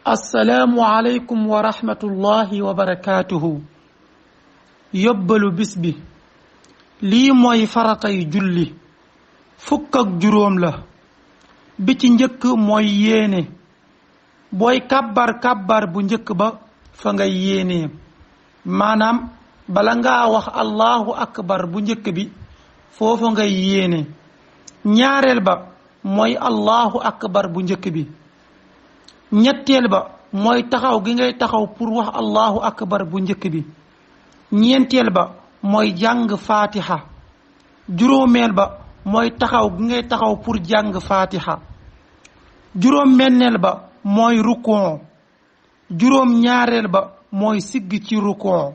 assalaamu aleykum wa rahmatullahi wa barakaatuhu. yóbbalu bis bi lii mooy faratay julli fukk ak juróom la. bi ci njëkk mooy yéene. booy kàbbar bu njëkk ba fa ngay yéenee, maanaam bala ngaa wax allahu akbar bu njëkk bi foofa ngay yéene. ñaareel ba mooy allahu akbar bu njëkk bi. ñetteel ba mooy taxaw gi ngay taxaw pour wax allahu akbar bu njëkk bi. ñeenteel ba mooy jàng fatiha. juróomeel ba mooy taxaw gi ngay taxaw pour jàng fatiha. juróom menneel ba mooy rukon. juróom ñaareel ba mooy sigg ci rukon.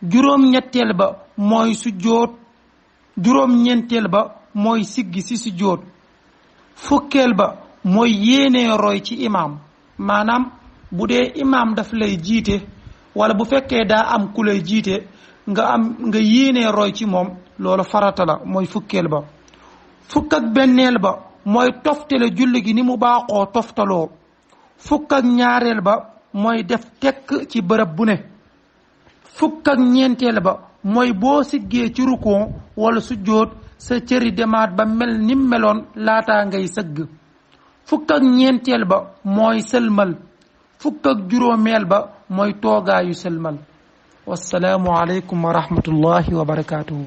juróom ñetteel ba mooy sujjóot. juróom ñeenteel ba mooy sigg ci sujjóot. fukkeel ba mooy yéenee roy ci imaam, maanaam bu dee imaam daf lay jiite wala bu fekkee daa am ku lay jiite nga yéenee roy ci moom, loolu farata la, mooy fukkeel ba. fukk ak benneel ba mooy toftale julli gi ni mu baaxoo toftaloo. fukk ak ñaareel ba mooy def tekk ci bërëb bu ne. fukk ak ñeenteel ba mooy boo siggee ci rukon wala sujjóot sa cëri demaat ba mel ni meloon laataa ngay sëgg. fukk ak ñeenteel ba mooy sëlmal. fukk ak juróomeel ba mooy toogaayu sëlmal. wassalaamu aleykum wa rahmatullahi wa barakaatuhu.